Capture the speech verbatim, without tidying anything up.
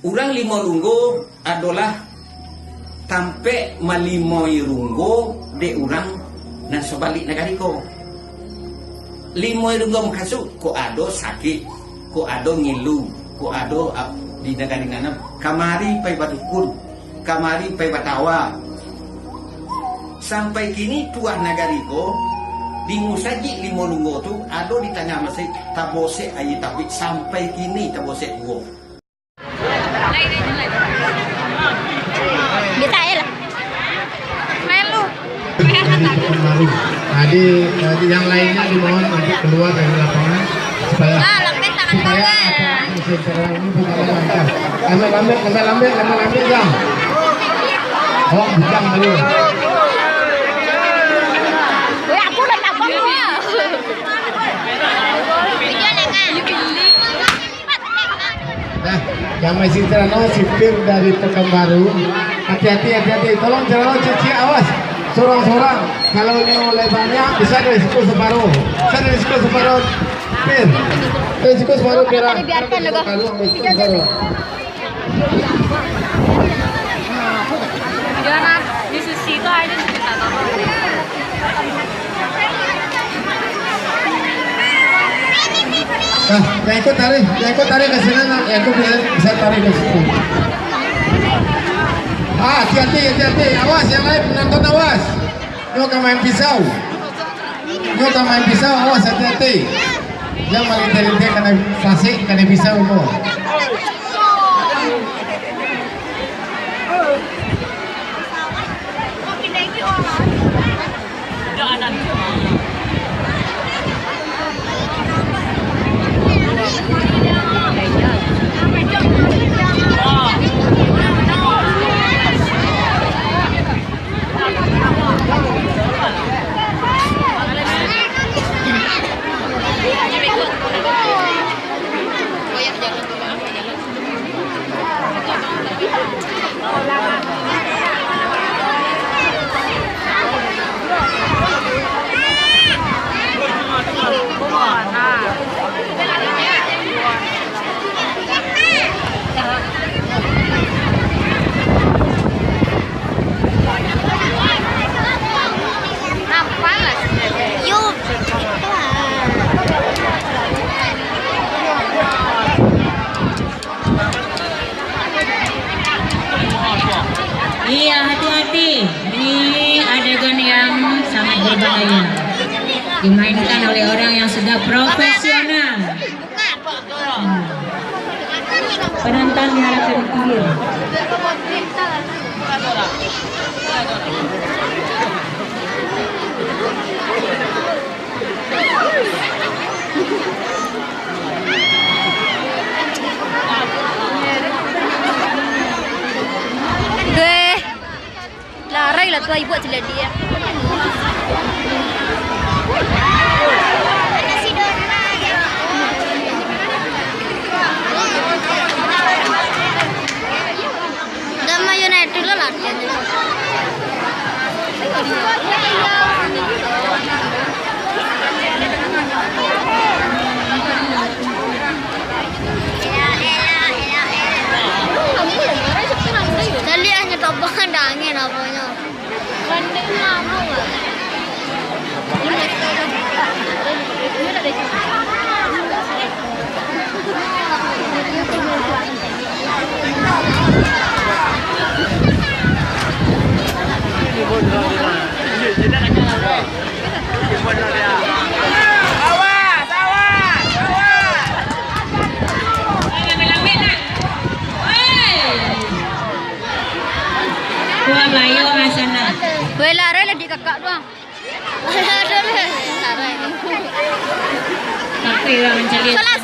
Urang Limo Lunggo adolah tampek malimoi runggo dek urang nan sabalik nagari ko. Limoi runggo mukasuik, kok ado sakik, kok ado ngilu, kok ado, ah, di nagari nan kamari pai badukun, kamari pai batawa. Sampai kini tuah nagari ko, di musajik Limo Lunggo tu ado di tangah masjid tabosek aia tabuik, sampai kini tabosek juo. Bisa aja lah. Main lu. Jadi, eh, yang lainnya dimohon untuk keluar dari lapangan supaya, ah, lambek tangan supaya kau, acara ini berjalan lancar. Lambek, lambek, lambek, lambek, lambek, lambek, Jang. Oh, bukan dulu. Weh, aku udah tak apa. Video lengan. Nah, yang masih celano sipir dari Pekanbaru. Hati-hati, hati-hati. Tolong celano ciek-ciek, awas. Sorang-sorang. Kalau nyo lai banyak, bisa resiko saparo. Bisa resiko saparo. Pir. Resiko saparo, Pir. Dibiarkan dulu. Kalau resiko saparo. Jangan, di sisi itu ada cerita apa? Nah, yang ikut tarik, yang ikut tarik ke sini, nak. Yang ikut bisa, bisa tarik ke situ. Ah, hati-hati, hati-hati. Awas, yang lain penonton, awas. Nyo ka main pisau. Nyo ka main pisau, awas, hati-hati. Jan malinteh-linteh, kanai pasik, kanai pisau ko. Iya, hati-hati. Ini adegan yang sangat berbahaya. Dimainkan oleh orang yang sudah profesional. Penonton diharapkan clear. Deh. Larai lah tu, ai buek cilek dia. Dama United lah latihan. Tadi hanya topong ada angin apanya. Awas, awas, awas. Kuah bayo rasana. Weh, larai lah di kakak tu, ah. Tapi urang mancaliak. Salah,